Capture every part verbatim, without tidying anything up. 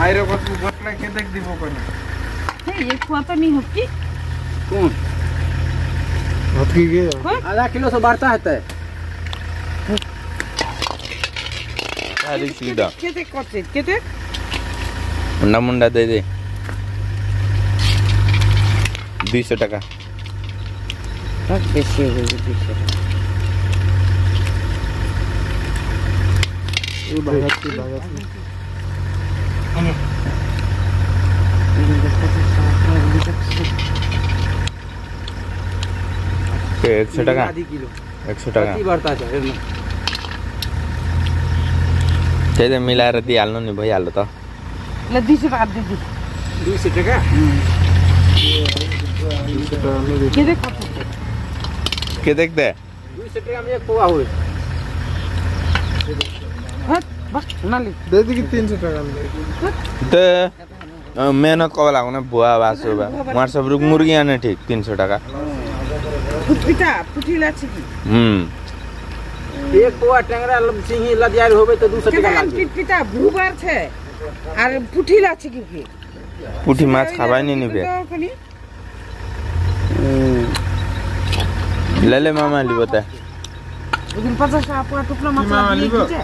আরে কত বটলা কে দেখ দিব কোন? এই এক পোয়া তো নেই হকি? কোন? হকি কে? কোন? আধা কিলো সে বাড়তা হেতে। আরে সিধা। কে দেখ করছে? কে দেখ? মুন্ডা মুন্ডা দে দে। দুইশো টাকা। আর বেশি হয়ে গেছে, দুইশো টাকা। এই বাজার, এই বাজার। এ, একশো টাকা। আধা কিলো। একশো টাকা। কি বার্তা আছে, এর না? সেই যে মিলারে দি আলু নি ভাই, আলু তো। লে, দুইশো টাকা দিদি। দুইশো টাকা? হুম। কে দেখ কত? কে দেখ দে? দুইশো টাকা আমি এক পোয়া হই। হ্যাঁ, বাহ, নালি। দে দেখি তিনশো টাকা আনবে। হ্যাঁ। দে, আ, মেহনত করা লাগো না, বুয়া বাসু বা। আমার সব রুক মুরগি আনে ঠিক তিনশো টাকা। ফুটপিতা, ফুটিল আছে কি? হুম। এক পোয়া টেংরা, সিংহি, লাদিয়ারি হবে তো দুইশো টাকা লাগবে। ফুটপিতা, ভুবার আছে। আর পুঠি লাছি কি কি? পুঠি মাছ খাবাই নি নিবে। তো খালি। হুম। লেলে মামা লিব তে। ওদিন পঞ্চাশ টাকা পোয়া টুকরা মাছ মামা দিয়ে লিব। দিছে।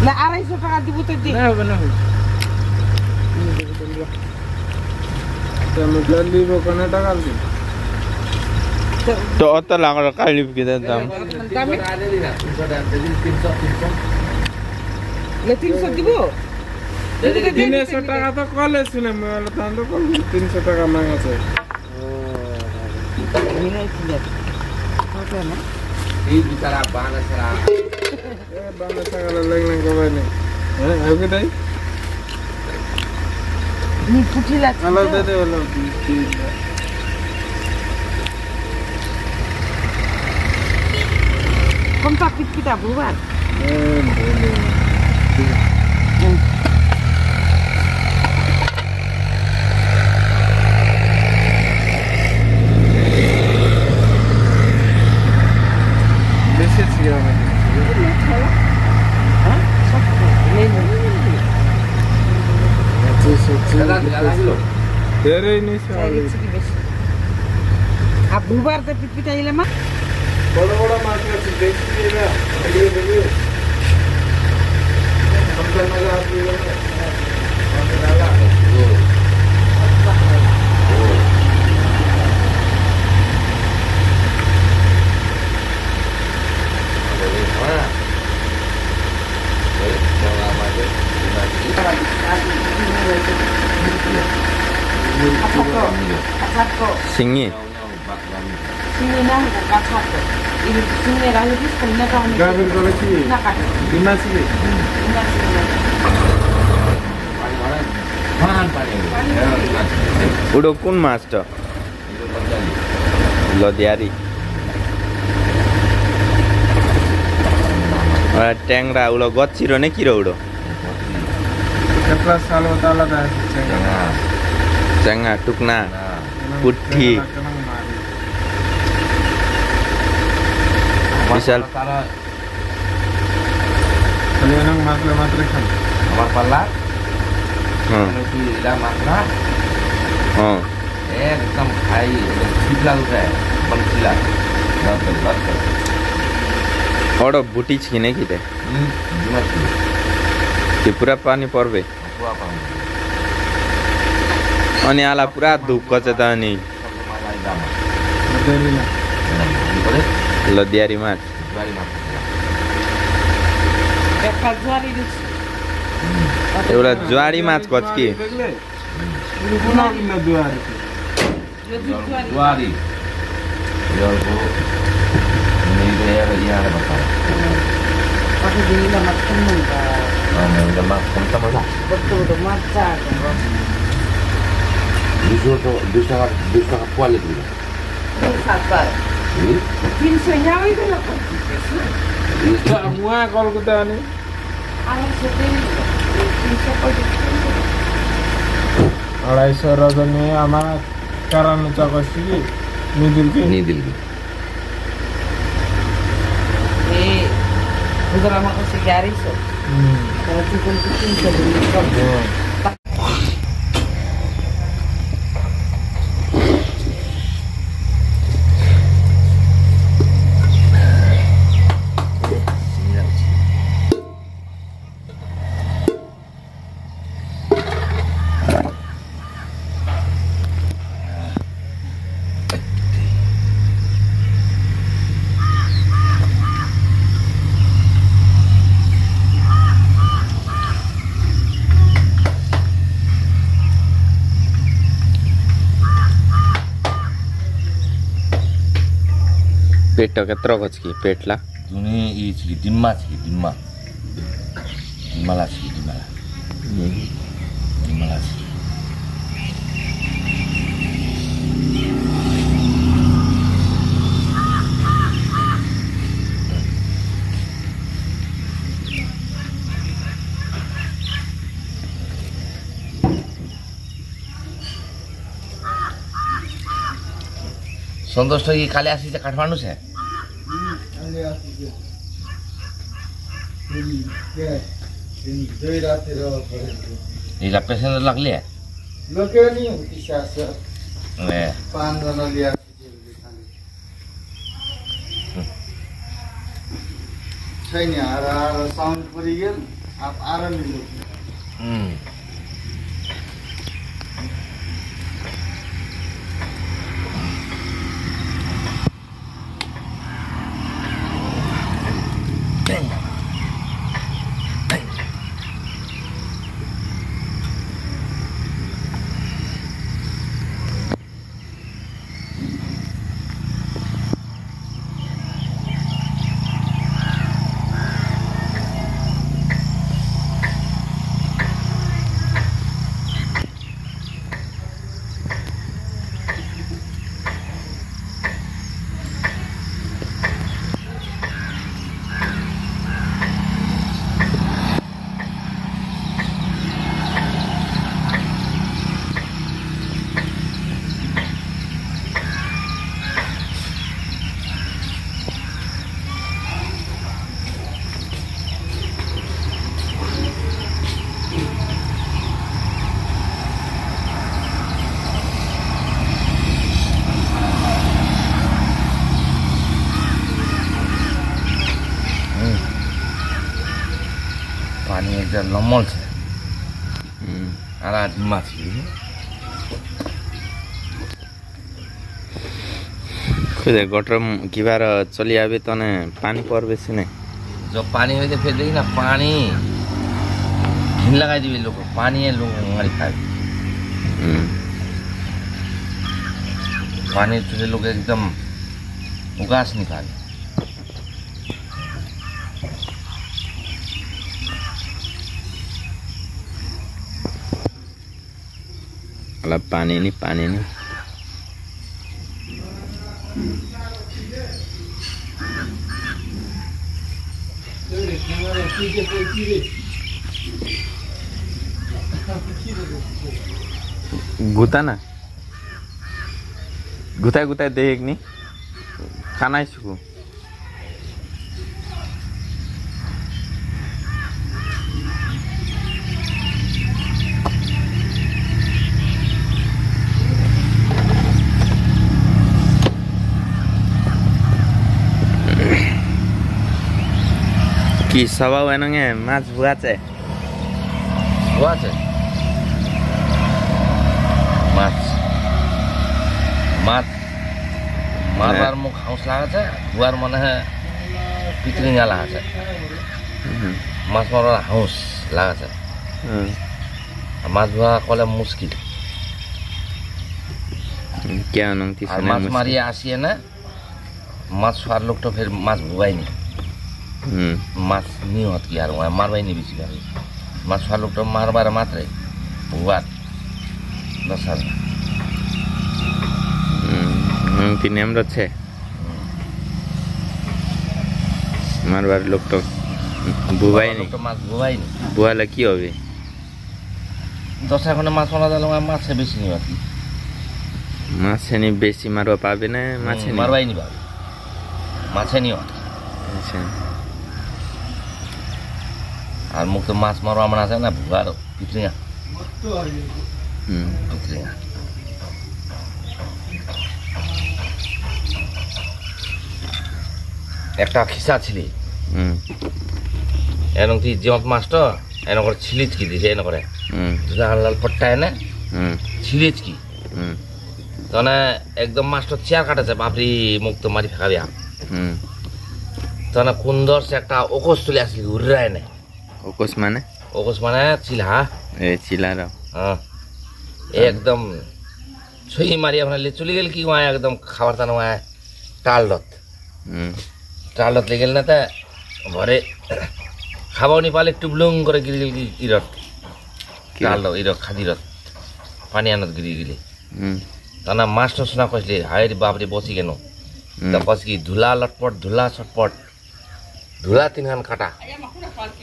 লে, আড়াইশো টাকা দিব তো দি। না, হবে না, হবে। তো আমি জল লিব, কোন টাকা দিব? তো অত লাগলো, কালি বিকে দিতাম। দামে? লে, তিনশো দিব? তিনশো টাকা তো কলে শুনে, আমি বলে, তাহলে তো কল তিনশো টাকা মাঙাছে। এই বিচারা বানা সারা। এ, বানা সারা লেগ লেগ করে নে। হ্যাঁ, ওকে তাই? নি পুঠি লাগছে। হ্যালো, দে দে, হ্যালো। কোনটা পিটপিটা বুবার? বেশি ছিল না। হ্যাঁ? বেড়ে নিস। আর বুবার তো পিটপিটা ইলে মা। বড় বড় মাছ আছে, দেখি এরা। এই যে দেখি। শিঙি। গাভীর গলা কি? ইমা ছিল। উডো কোন মাছটা? লদিয়ারি। আ, টেংরা উলো গছ ছিল নে কিরো উডো? কেতলা সাল হতা আলাদা আছে, চেঙ্গা। চেঙ্গা, টুকনা, পুঠি। বিশাল। খালি এনাং মাতলে মাত্রে খান। আমার পাল্লা। হ্যাঁ। মানে কি এলা মাত্রা? হ্যাঁ। একদম খাই, একদম চিপলা উঠে, বল চিলা। লট করে, লট করে। অডো বুটি ছিনে কিতে? হুম, বুটি ছিনে। ত্রিপুরা পানি পড়বে। পুরা পানি। অনি আলা পুরা দুঃখ আছে তানি। লদিয়ারি মাছ। জুয়ারি মাছ। একটা জুয়ারি দিছি। এগুলা জুয়ারি মাছ কচকি। দেখলে? হুম। জুয়ারি। জুয়ারি। জুয়ারি। মানে, এটা ইয়ার, ইয়ার ব্যাপার। মানে, এটা মাছ কম দাম না। দুশো তো, দুশো টাকা, দুশো টাকা পোয়া লেগে দিল। তিনশো, মুয়া কলকাতা আনি। আড়াইশো রজনী আমার কারানো চাকর সিগি, নিদিলগি। নিদিলগি। এ, বুঝলাম, আমার কাছে কি আড়াইশো? पेट केत्रो गछ कि पेटला? तुनि इ छि, डिम्मा छि, डिम्मा। डिम्माला छि, डिम्माला। हम्म। डिम्माला छि। सन्तोष ठगी काले आसी चाहिँ काठमाडौँ से। हम्म, काले आसी चाहिँ। हम्म, के, हम्म, दुई राति रह परे। इला पेसेन्ट लाग्ले? लोके नि उति सास। ए। पाँच जना लिया। छैन, आरा, आरा साउन्ड परिगेल, आप आरा मिलो। हम्म। पानी एकदम नम्मल छ। हम्म। आरा डिम्मा छ। खुदे गटर किबार चलियाबे तने पानी परबे सिने। जो पानी होइते फेर देखी ना पानी घिन लगाइदिबे लोक, पानी है लोक गाडी खाबे। हम्म। पानी तुझे लोक एकदम उगास निकाले। अला पानी नि, पानी नि। गुता ना। गुता गुता देख नि। खाना इसको। कि सभा वेनोगे माछ भुवा चाहिँ। भुवा छ। माछ। माछ। मारबार मुख हौस लागछ, भुवार मने भित्रिङा लागछ। हम्म। माछ मारबार हौस लागछ। हम्म। माछ भुवा कले मुस्किल। हम्म, क्या नंग ती आर सने माछ मुस्किल। मारिया आसिए ना, माछ स्वार लोक तो फेर माछ भुवाई नि। हम्म। माछ नि हत कि आर उहाँ मारबाई नि बेसी बारी। माछ स्वार लोक तो मारबार मात्रै। भुवार। दस हजार। हम्म, नंग ती नेम रछे। हम्म। मारबार लोक तो भुवाई नि। लोक तो माछ भुवाई नि। भुवाले कि होबे? दसरा खने माछ मारा जालो, माछ बेसी नि बाकी। माछ नि बेसी मारबा पाबे ना, माछ हम्म, नि? मारबाई नि बाकी। माछ नि बाकी। अच्छा। আর মুক্ত মাছ মারবা মানে আছে না, ভুয়ার ভিতরে। হুম। ভিতরে। একটা খিসা ছিলি। হুম। এরকম তুই জিয়ত মাছটা, এনে করে ছিলিচকি দিছে, এনে করে। হুম। লাল লাল পট্টা এনে, হুম। ছিলিচকি। হুম। তনে একদম মাছটা চেয়ার কাটেছে, বাপরে, মুক্ত মারি ফেকাবি আম। হুম। তনে কুন্দর সে একটা অকস তুলে আসলি, উড়ায় নে। অকস মানে? অকস মানে চিলহা। এ, চিলহা র। হ্যাঁ। একদম ছুই মারি আপনার লে চলে গেল কি ওয়া একদম খাবার তানো ওয়া টালডত। হুম। টালডত লে গেল না তা ঘরে খাবাও নি পালে টুবলুং করে গিরি গেল কি ইরত। কি টালড ইরত খাদিরত। পানি আনত গিরি গেলে। হুম। তানা মাস্টার শোনা কইলে, "হায় রে বাপ রে, বসি কেন?" হুম। তা বস কি ধুলা লটপট, ধুলা ছটপট। ধুলা তিনখান কাটা।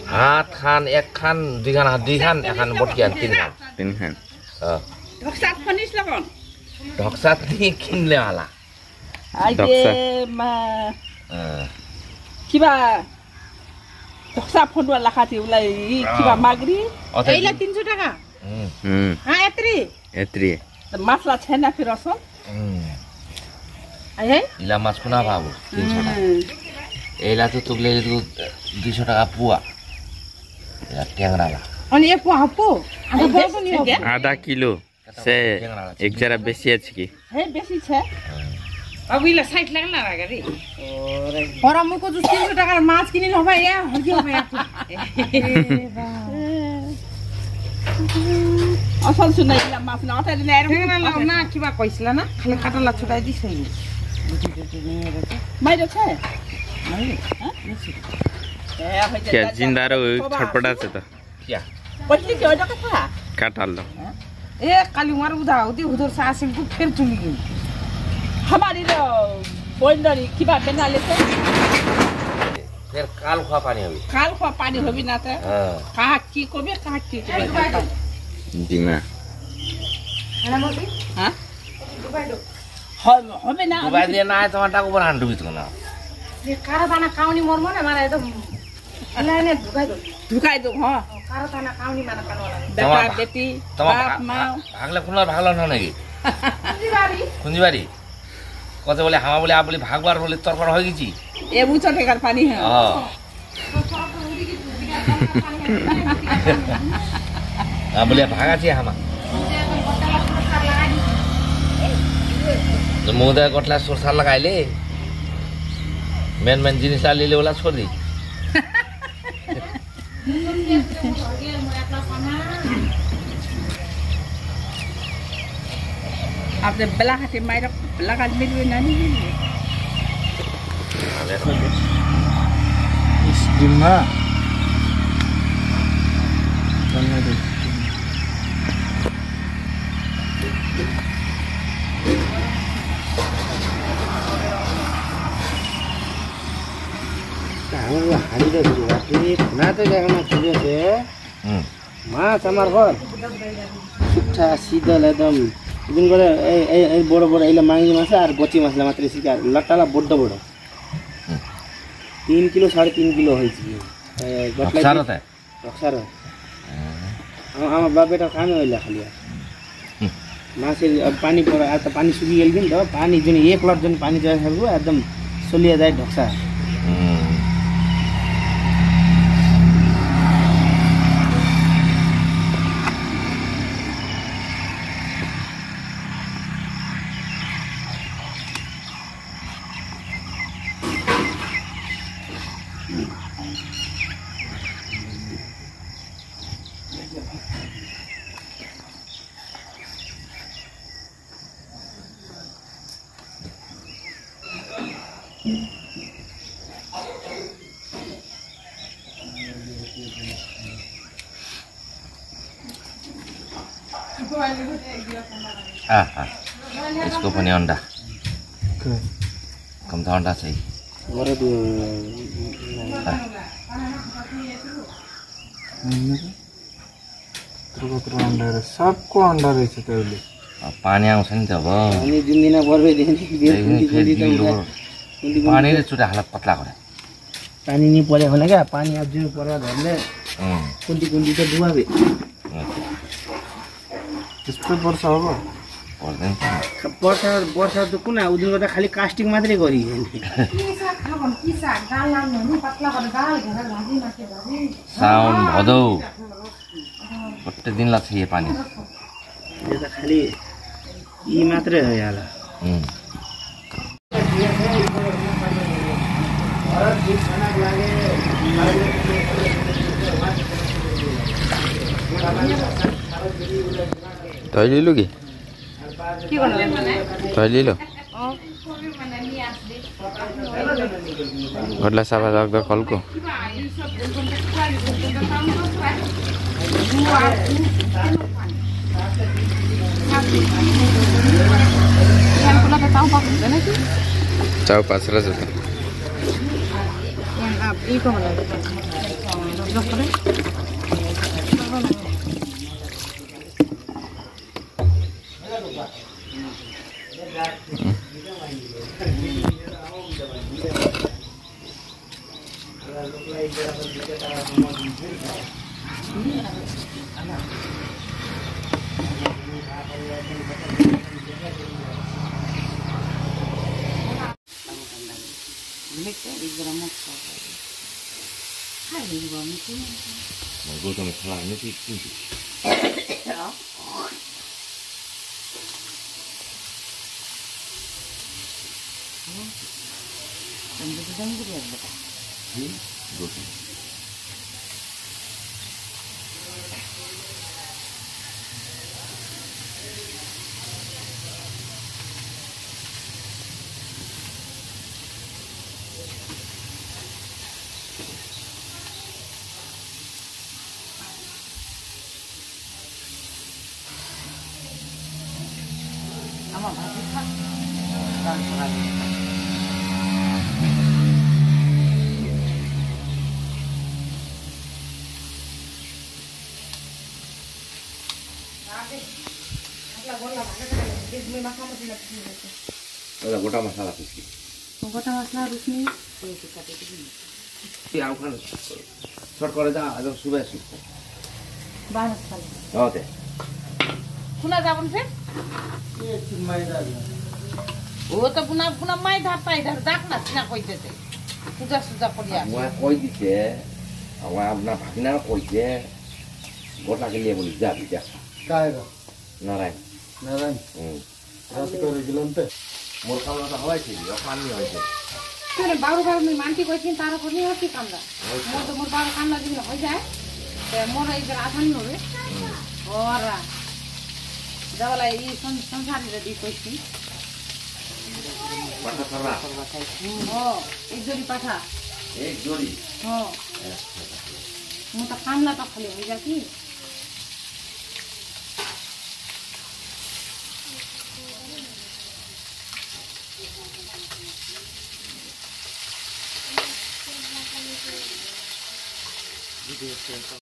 হাতখান, একখান, দুইখান, হাত দুইখান, এখান বটকিহান তিনখান। তিনখান। হ্যাঁ। ঢকসাত ফনিস লগন। ঢকসাত নি কিনলে আলা। আই দে ঢকসা। মা। হ্যাঁ। কিবা ঢকসা ফন্ডুয়া লাখাতি উলাই, ই কিবা হ্যাঁ। মাগরি। অতে এইলা তিনশো টাকা। হুম। হুম। হ্যাঁ, এত্রি। এত্রি। তো মাছলা ছেনা ফিরসন। হুম। আই হে? ইলা মাছ কোনা পাবো? তিনশো টাকা। হুম। এইলা তো তুকলে তো দুইশো টাকা পোয়া। ইলা ট্যাংরালা। অনি এ পোয়া হপো? আধা আই পোয়া হে? তো নি হপো। আধা কিলো। সে ট্যাংরালা। এক জারা বেশি আছে কি? হে, বেশি ছে। হুম। বাবু, ইলা ষাইট লাগলা না গাড়ি। ওরে। ওরা মুকো তো তিনশো টাকার মাছ কিনিল হবে, এ, হরকি হবে এখন। এ বাবা। আসল শুনাইলাম মাছ না, ওটা দিলে এরকম না, না, না, কিবা কইছিলা না? খালি কাটালা ছুটাই দিস হইনি। মাই রয়েছে? মাই? হ্যাঁ? এ, হয়েছে, কিয়া যা, যা, জিন্দারও ওই বাবা, ছটপট আছে তো। কিয়া? কইছিলি কি ওই কথা? কাটাল তো। হ্যাঁ? এ, কালি আমার উদা, উদি হুদর সা আসিল, খুব ফের চুলি গেল। আমার ইলো বইনরি কিবা বেনালেছে? ফের কাল খোয়া পানি হবি। কাল খোয়া পানি হবি না তে? হ্যাঁ। কাহা কি কবি, কাহা কি কবি? ডিমা। হ্যাঁ? হ-, হবে না। ডুবাই দিয়ে না, তোমার টাকা উপর হান ডুবিত না। এ কারা দানা কাউনি মরমো না, মানে একদম লাইনে ঢুকাই দেব। ঢুকাই দেব, হ্যাঁ। কারো থানা কাউনি মানা কানো লাগে। বেটা, তোমার ভা-, বেটি, তোমার বাপ, ভা-, মা। ভা-, ভাগলে কোনো ভাগলো না নাকি? কুঞ্জিবাড়ি। কুঞ্জিবাড়ি। কত বলে হামা বলে আপ বলে ভাগবার বলে তরকার হয়ে গেছি। এ বুঝো ঠেকার পানি, হ্যাঁ। হ্যাঁ। আপ বলে ভাগাছি হামা। তো মুদা গটলা সরষা লাগাইলে, মেন মেন জিনিস আলিলে ওলা ছড়ি। আপনি বেলা খাতে মাইরা, বেলা খাতে মিলবে না, নি মিলবে। ইস, ডিমা। তাহলে হারিয়ে গেল, রাত্রি ঘুমাতে যায় না, ঠিক আছে? হুম। মাছ আমার ঘর। সুঠা, সিদল একদম। এদিন করে এই, এই, এই বড় বড় এইলা মাঙ্গি মাছ আর গচি মাছলা মাত্র শিকার। লাটালা বড্ড বড়। হুম। তিন কিলো, সাড়ে তিন কিলো হয়েছে। এ, গটলা ঢকসার কি? হতে? ঢকসার। হুম। আমা-, আমার বাপ বেটার কামে হইলা খালি আর। হুম। মাছের, আ, পানি পড়া, এত পানি শুকিয়ে গেল কিন্তু, পানি জন্য এক লট জন্য পানি জমা থাকবো, একদম চলিয়ে যায় ঢকসা। হুম। हाँ, हाँ। इसको पनि अंडा। कम था अंडा चाहिए। हाँ। কত কত আন্ডা রে, সবকো আন্ডা রয়েছে তাহলে। আর পানি আনছেন যাব। পানি দিন দিন পড়বে, দিন দিন দেখুন, ফের দিন দিন দিন লোক। দিন দিন পানির চুটে হালত পাতলা করে। পানি নি পড়ে হলে গা, পানি আর জোরে পড়ে ধরলে। अँ। कुन्ती कुन्ती त डुबाबे। अच्छा। त्यस्तो वर्षा हबो? पर्दैन त। वर्षा, वर्षा त कुन, उदिन गर्दा खाली कास्टिङ मात्रै गरी। के साग खाबो, के साग? दाल लानु नि, पतला गरेर दाल घेरा भाजी मासु गरी। साउन भदौ। गोटे दिन लाग्छ यो पानी। यो त खाली यी मात्रै हो याला। उम्। धोइलिलो कि? के गर्नु? धोइलिलो। अँ। गट्ला साफा राख्दा खल्को। चाउ पाँच र जता। ওটা গোটা মশলা পিসি। গোটা মশলা রসুন। তুই আমখান শর্ট করে দে, একদম সুবে সুবে। বাস খালি। হতে। কুনা যাবন সে? এ, চিন্ময় দা। ও তো বুনা, বুনা মাই ধার তাই ধার, ডাক না, সিনা কই দিতে। পূজা সুজা করিয়া। মই কই দিতে, আমার আপনার ভাগনা কইতে, গোটা গেলে বলি, যাবি, যা। কাই গো? নারায়ণ। নারায়ণ। হুম। রাতি করে গেলাম তে। মোর কামলা তো হওয়াই ছিল, অখানি হয়েছে। তোরে বারো বারো মি মানতি কইছিন, তার উপর নিয়ে কি কামলা? হয়েছে। মোর তো মোর বারো কামলা দিন হয়ে যায়। তে মোর এই যে আসানি হবে। হুম। ওরা। যাওয়ালা এই সং-, সংসারে যদি কইছি। পাঠা সারা। হুম, ও, এক জোড়ি পাঠা। এক জোড়ি? ও। আচ্ছা। মোর তো কামলা তো খালি হয়ে যায় কি?